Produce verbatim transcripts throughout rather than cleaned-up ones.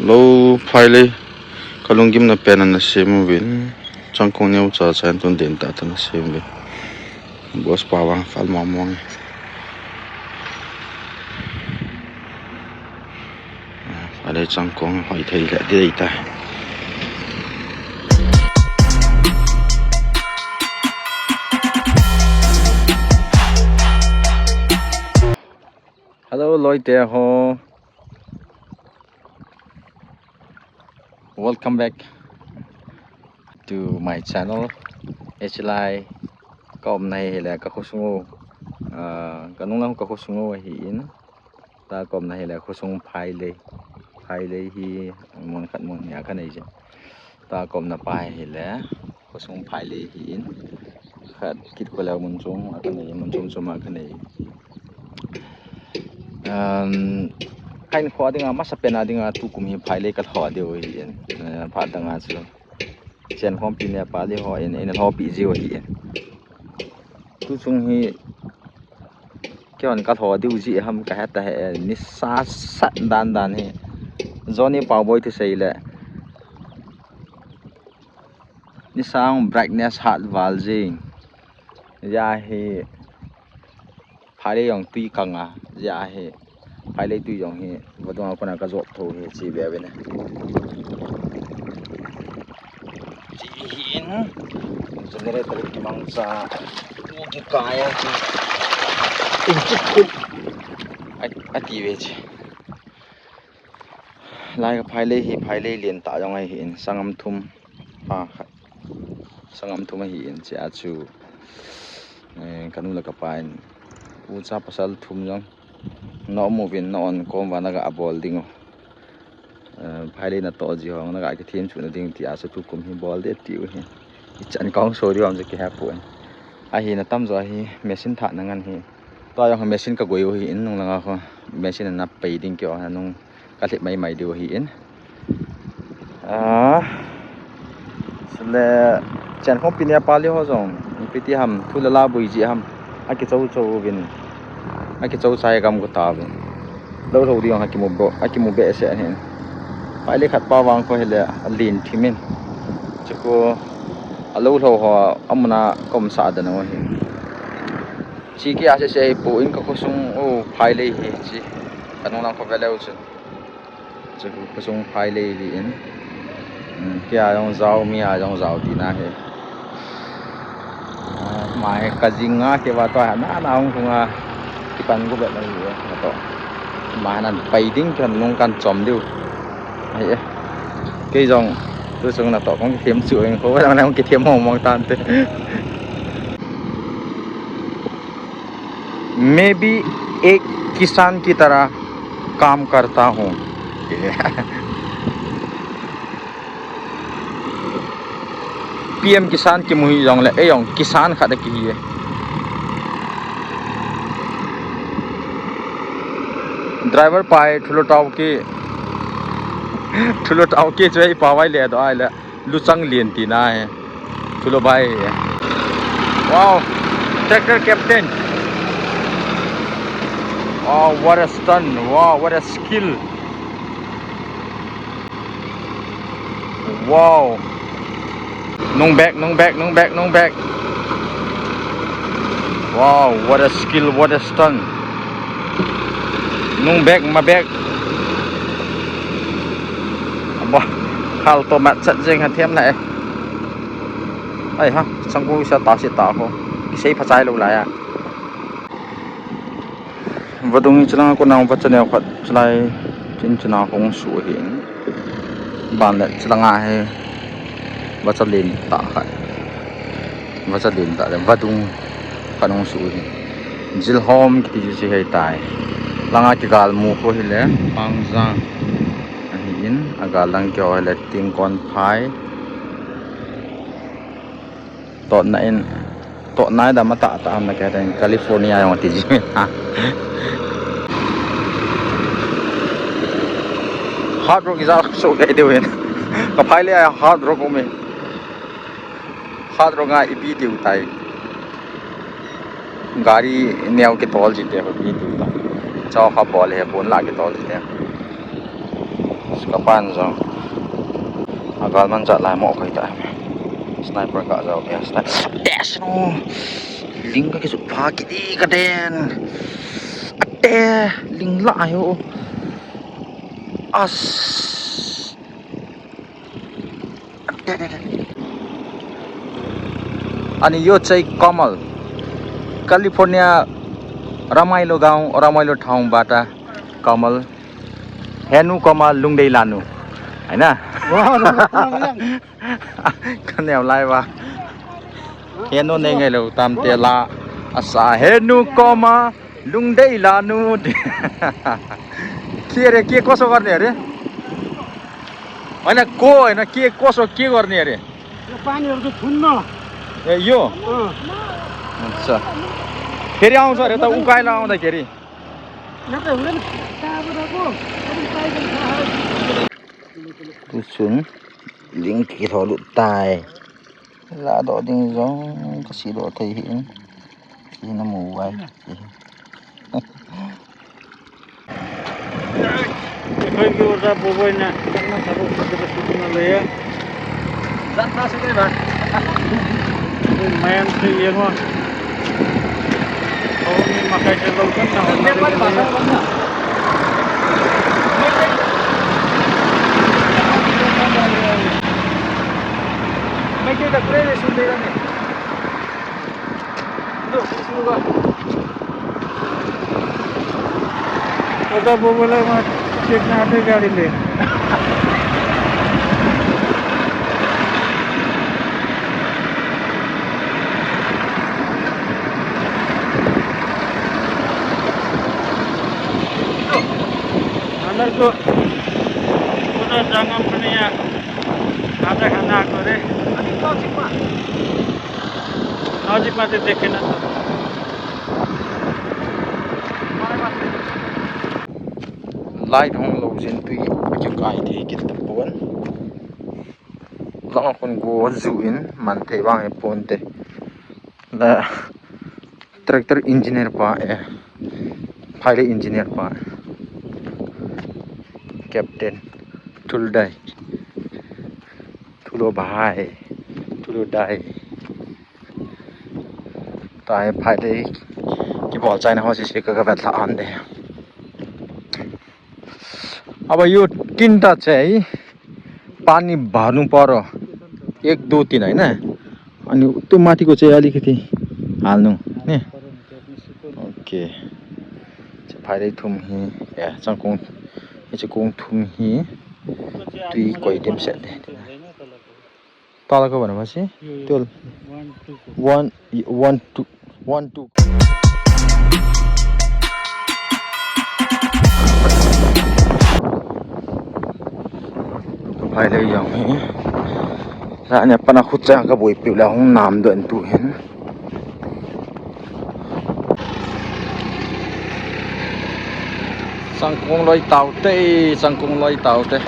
Lou phailei, kalunggimna pen ana sem uvin, changkong neo cha cha in tun den tah tah ana sem uvin. Boss pa vang fal mong mong e. Phailei changkong hoi thei le dei ta. Hello, loite ho. Welcome back to my channel. Echelai ka umna hi le ka khosung u, ah, ka nunglam ka khosung u ahin. Ta ka umna hi le khosung Phailei. Phailei hi mun khat mun ni a ka nei je. Ta ka umna pa hi le khosung Phailei ahin. Khat kit ko le mun chom a ka nei, mun chom chom a ka nei. Um, ka in kho dinga, masa pen a dinga, tukum hi Phailei ka lho diu ahin. Eh, phat dang a chu Chenkhompi Nepali ho in, in lhopi jiu ahin. Tu chung hi, keiman ka lho diu ji ham ka he ta he, nisa sat dan dan hi. Johnny Paoboi thusei le. Nisa brightness hat val jing. Hia hi Phailei jong tui kang a, hia hi Phailei tui jong hi vadung a kona ka jot tho hi chi ve ve ne. Chi hi in generator ki mang cha u ki kaya ki in chi khu a, a ti ve chi. Lai ka Phailei hi Phailei lien tah jong ahin, sangam thum, pa khat, sangam thum ahin, chia chu, eh, ka nu le ka pa in, u cha pasal thum jong, na um uvin, na on kom uva, na ga bol ding u. Eh, Phailei na toh ji ho, na ga kithem chu na ding tia chu tukum hi bol de tiu hi. Ichan kong so diu ham chu kihe poi. Ahi na tamjo hi, machine thah na ngan hi. Tua jong machine ka goi u ahin, nung langa kho, machine na pei ding kio, nung ka lhep mai mai diu ahin. Ah, chule Chenkhompi Nepali ho jong, ipi ti ham, thu le la bui ji ham, a kichou chou uvin, a kichou chai gam ko ta uvin. Lou lou ding a kimu bo, a kimu behseh ahin. Phailei khat pa vang kho hi le, a lien thim in. Chu kho, a lou lou ho, a mun a ka um sah dan u ahi. Chi kia se se hi pu in ka khosung u Phailei hi chi. Ka nung lam kho ve leu chun. Chu khosung Phailei hi in. Hmm, kia jong jao, mi a jong jao tina hi. Ah, mai ka jing a ke va to ha na na hung hung a. Kipan gu be na hi e, na to. Mai nan pai ding kan nung kan chom diu. Ai e. Kei jong tu chung na to kong kithem chu eng ko lang lang kithem mong mong tan te. मैं भी एक किसान की तरह काम करता हूँ। पीएम किसान kimu hi jongle, ei jong kisan khat a kihi e. Driver pa hi thulo tao ki, thulo tao ki chu ei pa vai le do ai le. Luchang Lien tina hi. Thulo bai hi. Wow. Tractor captain. Wow, what a stunt. Wow, what a skill. Wow. Nung bek, nung bek, nung bek, nung bek. Wow, what a skill, what a stunt. Nung bek, ma bek. Aba, khal to mat chat jeng ha them na e. Ai ha, changkong sa ta si ta ho. Kisei phachai lou lai a. Vadung hi chulanga kona vacha neo khat chulai chin chuna hung su ahin. Ban le chulanga hi vacha lien tah khat. Vacha lien tah le vadung khat hung su ahin. Jilhom kiti chu chi hei tai. Langa kigal mu kho hile Pangjang ahin, agal lang kio hile Tingkonphai. Totna in, totna in dam atah tah ham na kei ten California jong ti ji. Hard Rock ijat so kei diu hin. Ka phai le a Hard Rock um e. Hard Rock a ipi diu tai. Gari neo kitol ji te ipi diu tai. Chao kha bol he, pon la kitol he. Kapan jong. Agal man jat lai mo koi ta. Sniper ka jao he. Sniper. Dash no. Ling ka kisu pha kiti ka den. Ate, ling la ayo. As. Ani yo chai Kamal. California Ramailo gaon, Ramailo town bata Kamal. Henu Kamal Lungdei Lanu. Aina? Wow, no, no, no, no. Kaneo lai ba. Henu ne ngai lo tam te la. Asa Henu Kamal Lungdei Lanu. Kire, ke koso karne re? Aina ko, aina ke koso ke karne re? यो पानीहरूको थुन्न। ए, यो? अँ। अच्छा। फेरि आउँछ अरे, त उकाइला आउँदाखेरि। यहाँ त हुँदैन, कहाँबाट आएको? Tusun, ling kitholu tai. La do ding jong, kasi do thei hin. Kina mu wai. ꯑꯩꯈꯣꯏꯒꯤ ꯑꯣꯖꯥ ꯕꯣꯕꯣꯏꯅ ꯀꯟꯅ ꯊꯕꯛ ꯁꯨꯗꯅ ꯁꯨꯗꯨꯅ ꯂꯩꯌꯦ꯫ ꯑꯩꯈꯣꯏ ꯃꯌꯥꯝꯁꯨ ꯌꯦꯡꯉꯣ꯫ ꯐꯧ ꯑꯅꯤ ꯃꯈꯥꯏꯁꯦ ꯂꯧ ꯀꯟꯅ ꯍꯣꯠꯅꯔꯒ ꯂꯩꯌꯦ꯫ ꯃꯩꯇꯩꯗ ꯀꯨꯔꯦ ꯁꯨꯝ ꯂꯩꯔꯝꯃꯦ꯫ ꯑꯗꯣ ꯁꯨꯝ ꯁꯨꯝ ꯑꯣꯖꯥ ꯕꯣꯕꯣꯏ ꯂꯥꯛ ꯃꯥ ꯆꯦꯛꯅ ꯍꯥꯠꯇꯣꯏ ꯒꯥꯔꯤ ꯂꯩ꯫ हमारे को पूरा जंगल में यहाँ आधा घंटा करे। Aji pate dekhe na to. Light hung lou jin tui akikai thei kit tapon. Lang a kon go ju in man thei vang e ponte. La tractor engineer pa e. Pilot engineer pa. Captain Thuldai. Thulo bhai. Thulo dai. Tai phai dei. Kibol chaina ho sese ka, ka vet lha an de. अब यो तीनटा चाहिँ पानी भर्नु पर्यो। एक, दुई, तीन, होइन? अनि त्यो माथिको चाहिँ अलिकति हाल्नु, नि? OK। Phai dei thum hi, A, changkong, changkong thum hi, tui koi dem set de. Tala ko bana masi? Yo, yo. Tol. One, two, four. One, one, two, one, two. Phai le jong hi. Sa ne pana khut cha ka boi piu la hung nam do en tu hin. Changkong loi tau te, changkong loi tau te.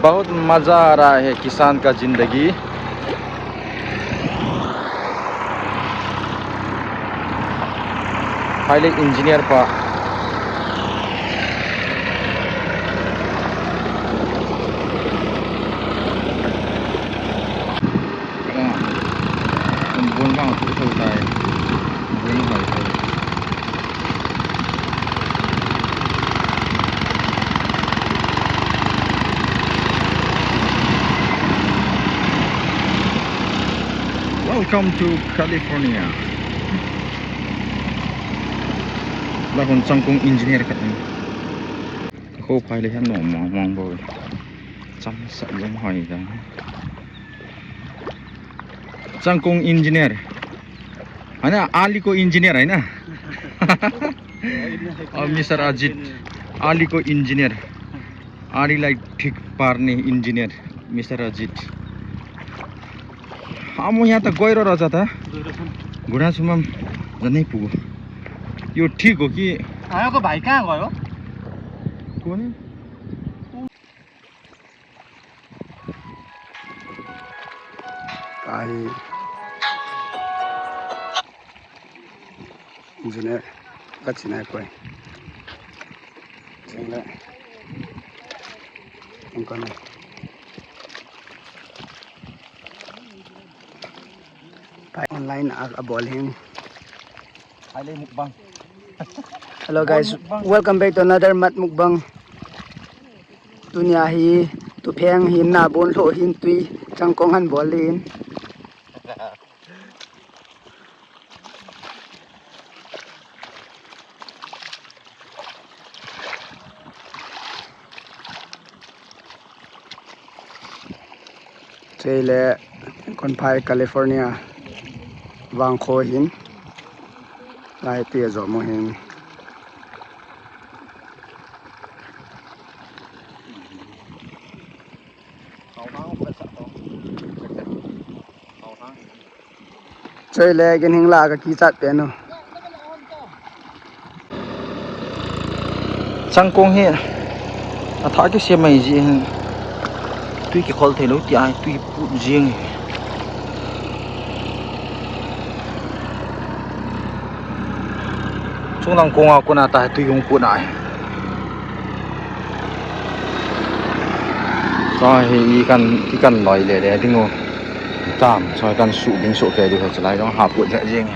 बहुत मजा आ रहा है किसान का जिंदगी। Pilot engineer pa. Bun vang thu thou tai. Bun hoi thou. Welcome to California. La hon changkong engineer khat. Ko phai le han nom mong mong bo. Cham sa jong hoi da. Changkong engineer. Ana, आलीको engineer, होइन? अ, मिस्टर अजित, आलीको engineer। आलीलाई ठिक पार्ने engineer, mister Ajit. हाँ, म यहाँ त गहिरो रहेछ त। गहिरो छ नि। घुँडा सुमम झन्डै पुग्यो। यो ठिक हो कि? आएको भाइ कहाँ गयो? कुन? Ai. June ka chinai koi. Jing le. Eng kon. Online a, a bol hin. Ai le mukbang. Hello guys, mukbang. Welcome back to another Mat Mukbang. Tunia hi, tupheng hin, nabon lho hin, tui changkong han bol hin. Chule, Konphai, California, vangkho hin, lai tia jo mo hin. Chule, kin hing la ka kichat pen u. Changkong hi, a tha kisem mai ji hin. Tui kikhol thei lou ti ai, tui put jing hi. Chunglang kong a kona ta tui hung put nai. Chua hi i kan, i kan loi le le ding u. Tam, chua kan su ding su ke ding u chulai dong ha put le jing.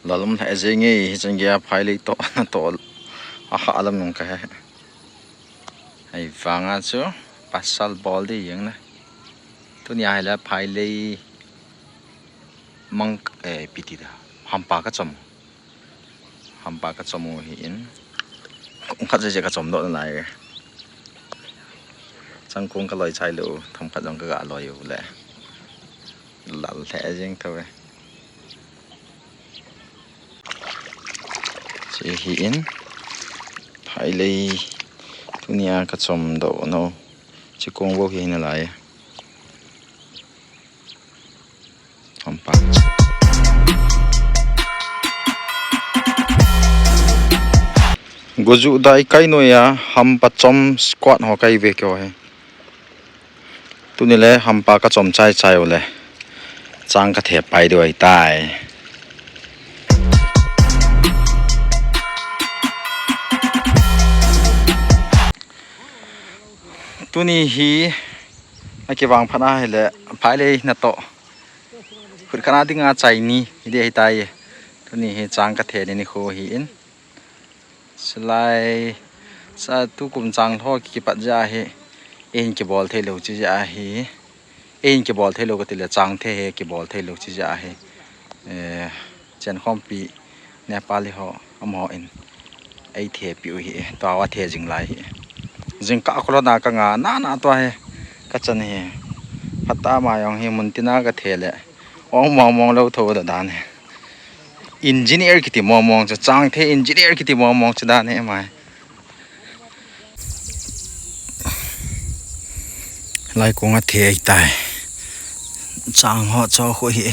Lalum lheh jing e, hichan gei a phailei toh, toh a ha lam nung ka he. Ahivanga chu pasal bol di jeng na. Tunia hi la phailei mang, eh, piti da. Hampa ka chom. Hampa ka chom u hi in. Kong khat je je ka chom doh nalai. Changkong ka loi chai lou, themkhat jong ka ga loi u le. Lal lheh jeng tho e. Che hi in. Phailei tunia ka chom doh nau. Che kong bou hi nalai. Hampa. Goju dai kai noi a, hampa chom squad ho kai ve keo he. Tuni le hampa ka chom chai chai u le. Chang ka the pai diu ahi tai. Tuni hi, a kivang phat a hi le, phailei na toh. Khut khat a dinga chai ni, hi di ahi tai. Tuni hi chang ka the ni nikho hi in. Silai, sa tukum chang lho kipat ja hi. Ei hin kibol thei lou chi ja hi. Ei hin kibol thei lou ka ti le chang the hi kibol thei lou chi ja hi. Eh, Chenkhompi Nepali ho, amaho in. Ei the pi u hi, tua va the jing lai hi. Jingkah kho lhon a ka nga, na na tua hi. Ka chan hi. Phat a ma jong hi mun tin a ka the le. Ong mong mong lou tho da dan hi. Engineer kiti mong mong chu, chang the engineer kiti mong mong chu dan hi mai. Lai kong a the ahi tai. Chang ho cho khu hi.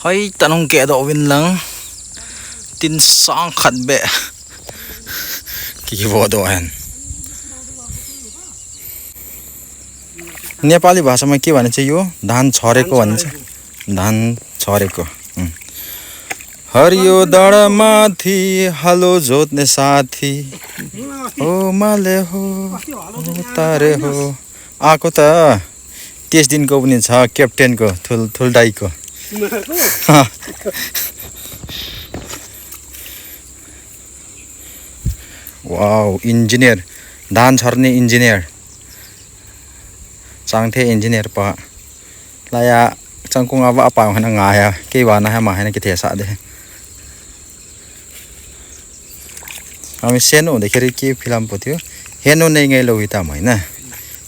Hoi ta nung ke do win lang. Tin sang khat be. Ki vo do hen. Nepali bhasha ma ki vani che yu, dhan chhore ko vani che. Dhan chhore ko. Hmm. हरियो डाँडामाथि हालो जोत्ने साथी। ओ माले हो, ओ तारे हो। आको त तीस दिन को पनि छ, captain को, थुल, थुलदाई को। Wow, engineer. Dhan chhorne engineer. Changthe engineer pa. Laiya, changkong a va pa hana nga ya. Kei va na ha ma hana kithesa de. Ami senu de kiri ki philam putio. Henu nei ngai lo hita mai na.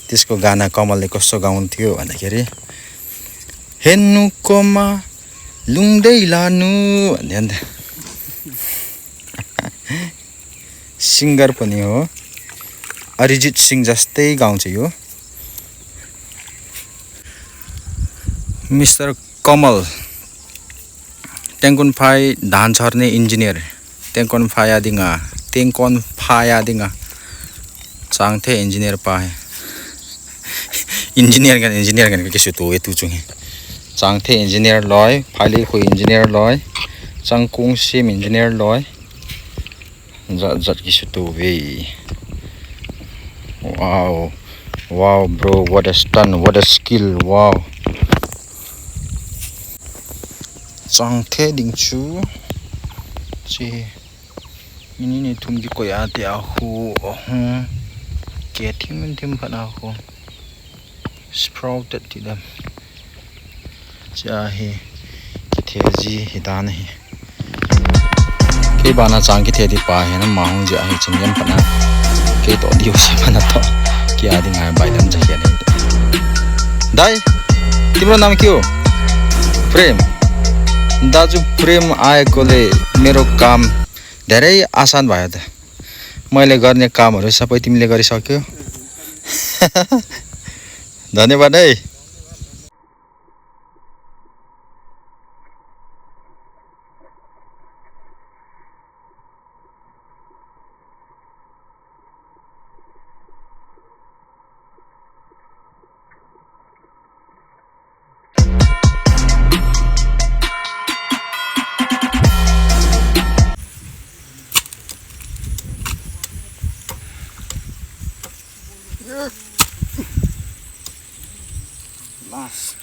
Disco gana Kamal le koso gaun tio ana kiri. Henu koma lungdei lanu. Ande ande. Singer pani ho. Arijit Singh jastei gaun che yo. Mister Kamal. Tengkon phai dhan chhorne engineer. Tengkon phai a dinga. Tengkon phai a dinga. Changthe engineer pa hi. Engineer ngen, engineer ngen ka kisuto e tu chung hi. Changthe engineer loi, Phaileikhui engineer loi, Changkong sim engineer loi. Jat jat kisuto ve. Wow. Wow, bro, what a stunt, what a skill, wow. Changthe ding chu. Chi. Mini ni thum kikoi a te a khu, hmm. Ke thim thim phat a khu. Sprouted ti dem. Chia hi. Kithe ji hi dan hi. Kei bana chang kithe di pa hi na ma hung jia hi chin yam phat na. Kei to diu si phat na to. Kia ding a bai dam ja hi ni. Dai. Timro naam kyu? Prem. Daju Prem aaya kole mero kaam dhare aasan bana tha. Maile ghar ne kaam aur sab timle gari sakyo. Dhanyavad hai. Mas.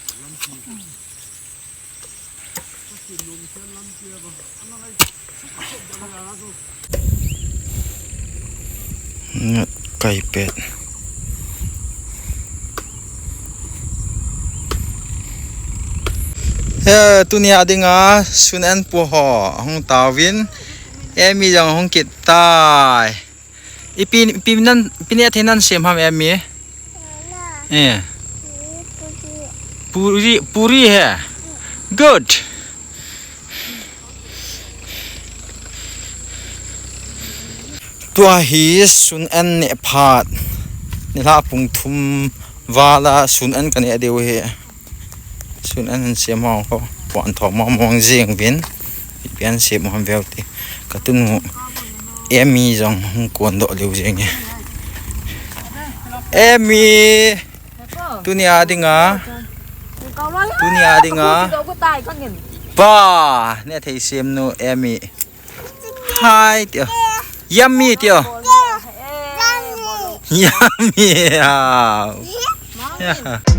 Ngat kai pet. He, tunia dinga sun en pu ho hung tauvin. Emi jong hung kit tai. Ipi, ipi nan, ipi ne thei nan sem ham Emi? Eh. Puri, puri he. Good. Tua hi sun en ne phat. Nilhah pung thum vala sun en ka ne diu hi. Sun an sem ho ko. Puan tho mo mong jing vin. Pian sem mo veu ti. Ka tunu Emi jong hung kon doh liu jing e. Emi. Tunia dinga. Tunia dinga. Ba. Ne thei sem nu Emi. Hi, tio. Yummy, tio. Yummy, ah. Yeah.